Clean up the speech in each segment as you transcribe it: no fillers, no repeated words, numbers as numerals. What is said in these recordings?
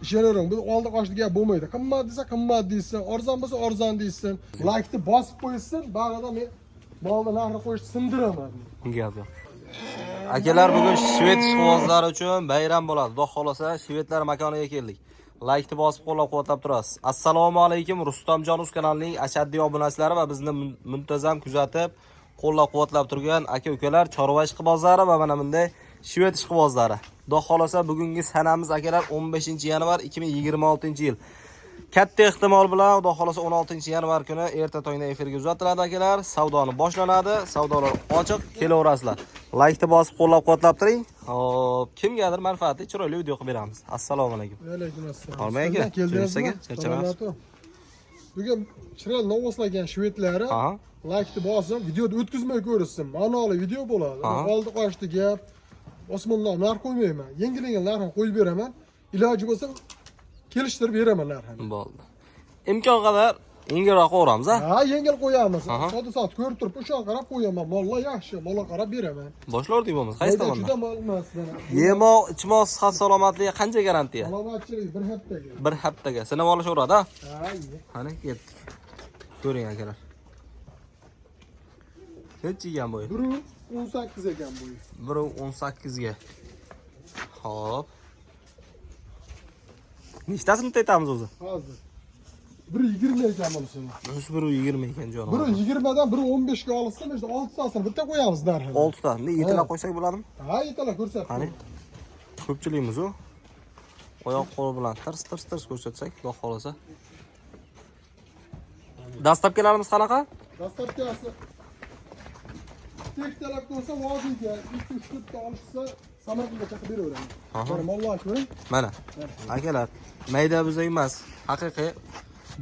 Ishonavering, bu oldi qochdi gap bo'lmaydi. Qimmat desa qimmat deysin, arzon bo'lsa arzon deysin. Laykni bosib qo'ysin, bag'ida men molni narxini qo'yishni sindiraman. Gap yo'q. Akalar, bugun shved ishqibozlari uchun bayram bo'ladi. Xudo xolasa shvedlar makoniga keldik. Laykni bosib qo'llab-quvvatlab turasiz. Assalomu alaykum Rustamjon uz kanalining ashaddiy obunachilari va bizni muntazam kuzatib, qo'llab-quvvatlab turgan aka-ukalar, chorva ishqibozlari va mana bunday shved ishqibozlari. Xudo xolasa bugungi sanamiz akalar 15-yanvar 2026-yil. Katta ehtimol bilan Xudo xolasa 16-yanvar kuni erta tongda efirga uzatiladi akalar. Savdoni boshlanadi. Savdolar ochiq, kelaverasizlar. Laykni bosib qo'llab-quvvatlab turing. Xo'p, kimgadir manfaatli chiroyli video qilib beramiz. Assalomu alaykum. Alaykum assalom. Hormang aka, Keldingizmi? aka, charchamayapsiz. Salomat. Bugun chiroyli novvoslagan shvedlari laykni bosib, videoni o'tkazmay ko'rishsin. Ma'noli video bo'ladi. Oldi qochdi gap. Osmondan narx qo'ymayman. Yengil-yengil narxini qo'yib beraman. Iloji bo'lsa kelishtirib beraman narxini. Bo'ldi. Imkon qadar yengilroq qo'yamiz, ha? Ha, yengil qo'yamiz. Sotib sotib ko'rib turib, o'sha qarab qo'yaman. Mollar yaxshi, mollar qarab beraman. Boshlardik bo'lmasa, qaysi Mayda tomondan? Juda mol emas mana. Yemoq, ichmoq, sihat salomatligi qancha garantiya? Salomatchilik bir haftaga. Bir haftaga. Sinab olishaveradi, ha? Ha, iyi. Qani ketdik. Ko'ring akalar. Necha yegan bo'yi? 1.18 ekan bu. 1.18 ga. Xo'p. Nechtasini aytamiz o'zi? Hozir. 1.20 ekan bunisi. O'zi 1.20 ekan jonivor. 1.20 dan 1.15 ga olsa, mana shu 6 tasini bitta qo'yamiz narxini. 6 ta. Ne yetilab qo'ysak bo'ladimi? Ha, yetalab ko'rsatib. Qani. Ko'pchiligimiz u oyoq qo'li bilan tirs tirs tirs ko'rsatsak, Xudo xolasa. Dastlabkilarimiz qanaqa? Dastlabkisi tek talab bo'lsa vodiyga 2-3 ta olishsa Samarqandga chaqib beraveraman. Mana mollar ko'ring. Mana. Akalar, mayda buzak emas, haqiqiy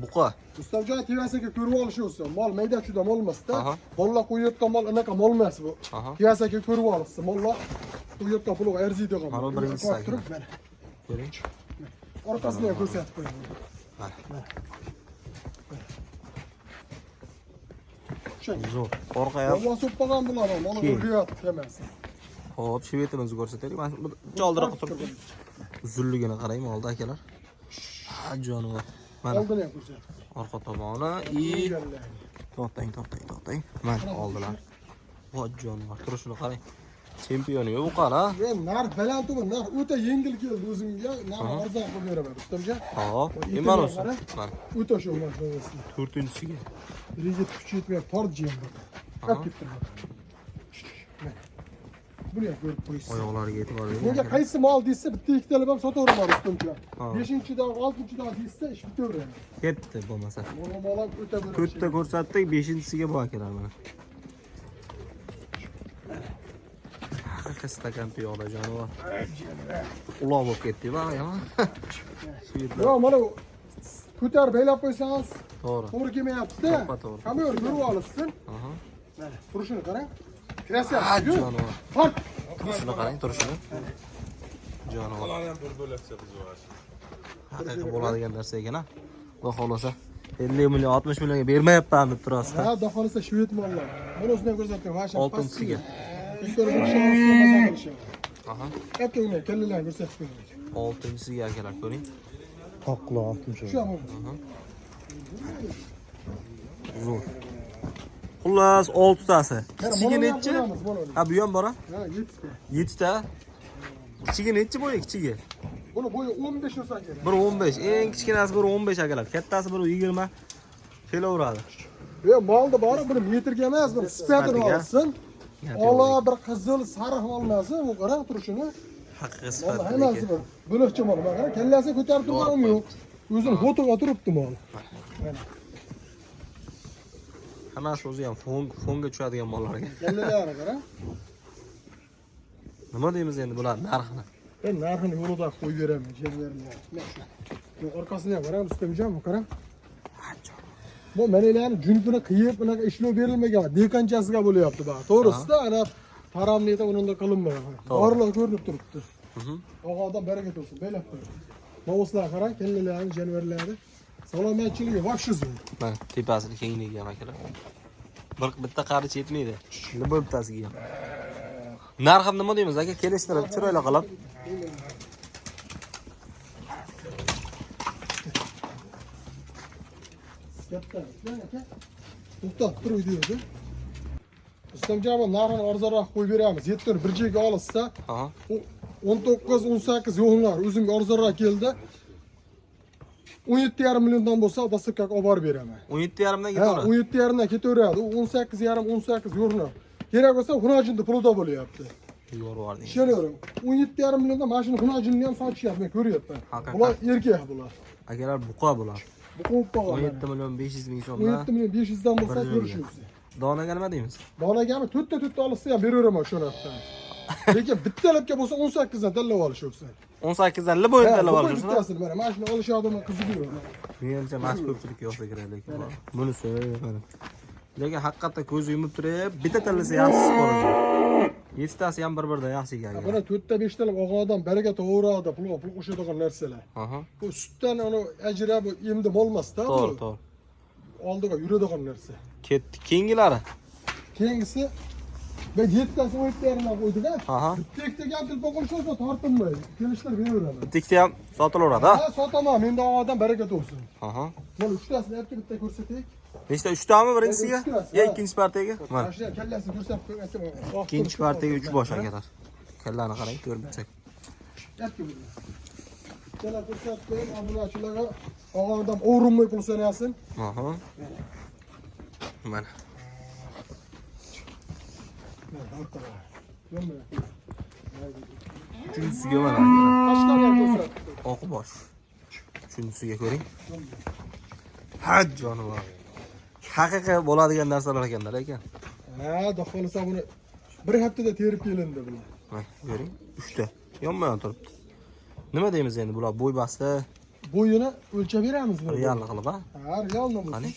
buqa. Rustamjon tevasiga ko'rib olishyapsiz. Mol mayda chuda mol emasda. Mollar qo'yayotgan mol anaqa mol emas bu. Tevasiga ko'rib olishsin. Mollar qo'yayotgan pulga arziydigan. Mana bu birinchisi Qo'yib turib, mana. Ko'ring. Orqasini ham ko'rsatib qo'yaman. Mana. O'shanga. Zo'r. Orqa ham. Yolg'on so'ppagan bular, mol Keyin. o'rgayapti hammasi. Xo'p, shvetimizni ko'rsataylik. Mana bu choldiroq turibdi. Uzunligini qarang molda akalar. Ha, jonivor. Mana Oldini ham ko'rsatib. orqa tomoni i to'xtang, to'xtang, to'xtang. Mana oldilar. Voy jonivor, turishini qarang. Chempioni yo'q bu qara. Men narx baland bu, narx o'ta yengil keldi o'zimga, narx arzon qilib beraman Rustamjon. Xo'p, Voy, nima itini olsun? qara. Mana O'ta shu mashinasini. to'rtinchisiga. Yigit kuchi yetmay tort jiyam. Qap ketdi. Buni ham ko'rib qo'ysiz. Oyoqlariga e'tibor bering. Menga qaysi mol desa bitta ikkitalab ham sotaveraman Rustamjon. Ha. 5-dan 6-dan desa ish bitaveraman. Ketdi bo'lmasa. Mol mol ham o'ta bir. To'rtta ko'rsatdik, beshinchisiga bu akalar mana. Haqiqiy stakan piyola jonivor. Uloq bo'lib ketdi va yomon. Shvedlar. Yo'q, mana ko'tarib baylab qo'ysangiz To'g'ri. to'g'ri kelmayapti-da. To'ppa to'g'ri. Hamma ko'rib olishsin. Mana turishini qarang. Ha, jonivor. Tort. Turishini qarang, turishini. Jonivor. Ularni ham bir bo'lakcha qizib. Haqiqiy bo'ladigan narsa ekan, ha. Xudo xolasa 50 million, 60 millionga bermayapman deb turasizda. Ha, xudo xolasa shved mollar. Mana o'zini ham ko'rsatdim. Mana shu Oltinchisiga. Ko'tarib olishsa maza qilishadi. Katta uni kallalarni ko'rsatib qo'ying. Oltinchisiga akalar ko'ring. Toq quloq oltmish. Shu ham Zo'r. Xullas, oltitasi. Kichigi Mana nechi? qo'yamiz, mana uni. Ha, bu ham bor ha? Ha, 7 ta. 7 ta. Kichigi nechi bo'yi kichigi? Buni bo'yi 15 bo'lsa kerak. 1.15. Eng kichkinasi 1.15 akalar. Kattasi 1.20. Kelaveradi. Yo'q, molni bori buni metrga emas, buni sifatini Sifatiga. olsin. Gap yo'q. Ola bir qizil, sariq olmasi, bu qarang turishini. Haqiqiy Mol sifat. hammasi bir bo'lakcha mol. Mana qarang, kallasini ko'tarib turganim yo'q. O'zini xotiga turibdi mol. Mana Hammasi o'zi ham fonga tushadigan mollar ekan. kallalari qarang. Nima deymiz endi bular narxini? Ben narxini yo'lida qo'yib beraman, jemlarini. Mana shu. Bu orqasini ham qarang, Rustamjon, bu qarang. Bu manalarni junpini qiyib, bunaqa ishlov berilmagan, dehqonchasiga bo'lyapti bu. To'g'risida ana paramniyda unda qilinmagan. Borliq ko'rinib turibdi. Og'adan baraka bo'lsin, belab qo'y. Novuslar qarang, kallalarni, jonivorlarni. Salomatchiligi вообще zo'r. Mana tepasini kengligi ham akalar. Bir bitta qarich yetmaydi. Nima bittasiga ham. Narxini nima deymiz aka? Kelishtirib, chiroyli qilib. Katta. Aka. To'xtab tur videoda. Rustamjon, bu narxini arzonroq qo'yib beramiz. 7 bir joyga olishsa, Aha. 19 18 yo'qlar. O'zimga arzonroq keldi. 17,5 milliondan bo'lsa, доставка ga olib borib beraman. 17,5 dan Ha, ketaveradi. 17,5 dan ketaveradi. U 18,5 18 yo'qlar. Kerak bo'lsa, xunojinni pulida bo'lyapti. Yorvarding. Ishonavering. 17,5 milliondan mana shuni xunojinni ham sotishyapti, men ko'ryapman. Haqiqat. Bular erkak bular. Akalar, buqa bular. Bu qo'yib qolgan. 17 million 500 ming so'mdan. 17 million 500 dan bo'lsa Bir joyga. ko'rishamiz. Donaga nima deymiz? Donagami to'rtta to'rtta olsa ham beraveraman shu narxdan. Lekin bittalabga bo'lsa 18 dan tanlab olishyapsan. 18 dan liboyni tanlab Ha, olishsin. bittasini mana mana shuni olishadimi qiziq yo'q. Menimcha mana shu ko'pchilik yo'qsa kerak lekin. Bunisi mana. Lekin haqiqatda ko'z yumib turib, bitta tanlasa yaxshisi ko'rinadi. Yettitasi ham bir-biridan yaxshi ekan. Buni to'rtta beshtalab olgan odam baraka to'g'rida pulga pul qo'shadigan narsalar. Aha. Bu sutdan uni ajrab emdim olmasda. To'g'ri, to'g'ri. Oldiga yuradigan narsa. Ketdi. Keyingilari. Keyingisi ben yettasi 17,5 dan qo'ydik ha. Aha. Bitta ikkita ham telefon qo'shilsa tortinmaydi. Kelishlar beraveraman. Bitta ikkita ham sotilaveradi, ha? Ha, sotaman. Menda odam baraka topsin. Aha. Mana uchtasini olib bitta ko'rsataylik. Nechta? Uchtami birinchisiga? Uchtasi, Ya ha. ikkinchi partiyaga? Mana. Mana shu kallasini ko'rsatib qo'y, aka. Ikkinchi partiyaga 3 bosh akalar. Kallani qarang, ko'rib tursak. Aka buni. Kalla ko'rsatib qo'ying, obunachilarga olgan odam o'rinmay pul sanasin. Aha. Mana. Mana orqada. Yo'qmi? Uchinchisiga mana akalar. Qashqarni ham ko'rsatib qo'y. Oq bosh. Uchinchisiga ko'ring. Ha, jonivor. Haqiqiy bo'ladigan narsalar ekanda lekin. Ha, xudo xohlasa buni bir haftada terib kelindi bular. Mana ko'ring, 3 ta. Yonma-yon turibdi. Nima deymiz endi bular bo'y basti, Bo'yini o'lchab beramiz buni. realni qilib, ha? Ha, realni bu. Qani?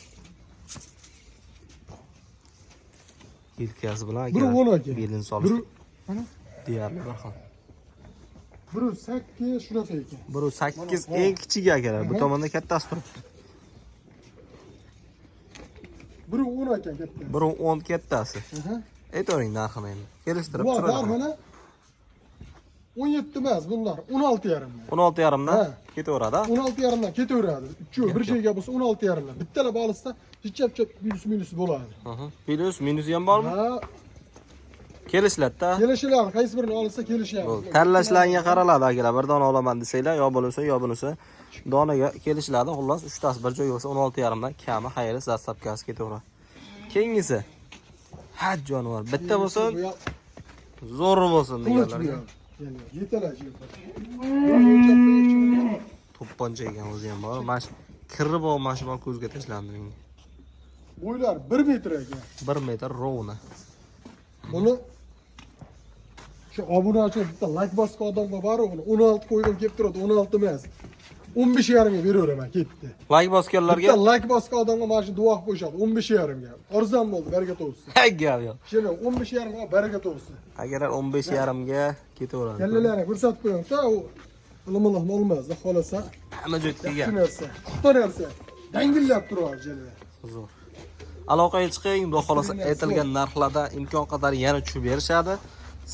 Yelkasi bilan Biri akalar, 10 aka. Belini solish Biri mana deyarli bir xil. biri 8 shunaqa ekan. Biri 8 eng kichigi akalar. Bu tomonda kattasi turibdi. Biri 10 ekan katta. Biri 10 kattasi. Aha. Aytavering narxini endi. Kelishtirib Bu chiroyli. narxini 17 emas, bunlar 16,5 dan. 16,5 dan Ha. ketaveradi. ha? 16,5 dan ketaveradi. Uchovi bir joyga bo'lsa 16,5 dan. Bittalab olsa hechapcha minus minus bo'ladi. Aha. Plyus minusi ham bormi? Ha, Kelishiladi-da. kelishiladi. Qaysi birini olsa kelishadi. Bo'ldi. Tanlashlaringga qaraladi akalar. Bir dona olaman desanglar, yo bo'lsa, yo bunisi donaga kelishiladi. Xullas, uchtasi bir joyga bo'lsa 16,5 dan kami xayri доставка si ketaveradi. Keyingisi. Ha, jonivor. Bitta bo'lsin, Bu ham zo'r bo'lsin Qilich bu deganlarga. ham. Ya'ni yetalaj. Buni o'lchab qo'yish uchun To'pponcha ekan o'zi ham bor. Mana shu kirri bor, mana shu bor ko'zga tashlandi menga. Bo'ylar 1 metr ekan. 1 metr ровно. Buni shu obunachi bitta layk bosgan odamga bor, uni 16 qo'ygim kelib turadi, 16 emas. 15,5 ga beraveraman, ketdi. Layk bosganlarga Bitta layk bosgan odamga mana shu duo qilib qo'yishadi, 15,5 ga. Arzon bo'ldi, baraka topsin. gap yo'q. Shuni 15,5 ga baraka topsin. Agarlar 15,5 ga ketaveradi. Kallalarni ko'rsatib qo'ying, ta u ilm olmaz, xolasa. Hamma joy Yaxshi tegan. narsa, puxta narsa. Dangillab turadi jalil. Zo'r. Aloqaga chiqing, xudo xolasa aytilgan narxlarda imkon qadar yana tushib berishadi.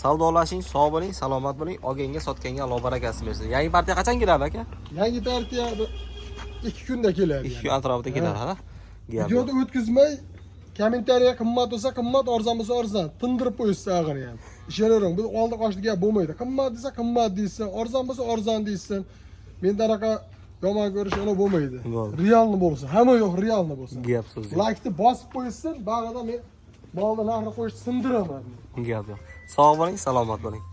Savdolashing, sog' bo'ling, salomat bo'ling, olganga, sotganga Alloh barakasini bersin. Yangi partiya qachon keladi aka? Yangi partiya 2 kunda keladi. 2 kun atrofida keladi, ha? Gap yo'q. Videoda o'tkazmay kommentariya qimmat bo'lsa qimmat, arzon bo'lsa arzon. Tindirib qo'yishsa ag'ini ham. Ishonavering, bu oldi qochdi gap bo'lmaydi. Qimmat desa qimmat deysin, arzon bo'lsa arzon deysin. Menda anaqa yomon ko'rish uni bo'lmaydi. Bo'ldi. Realni bo'lsin, hamma yo'q realni bo'lsin. Gap so'z yo'q. Laykni bosib qo'ysin, bag'ida men molni narxini qo'yishni sindiraman. Gap yo'q. Sog' bo'ling, salomat bo'ling.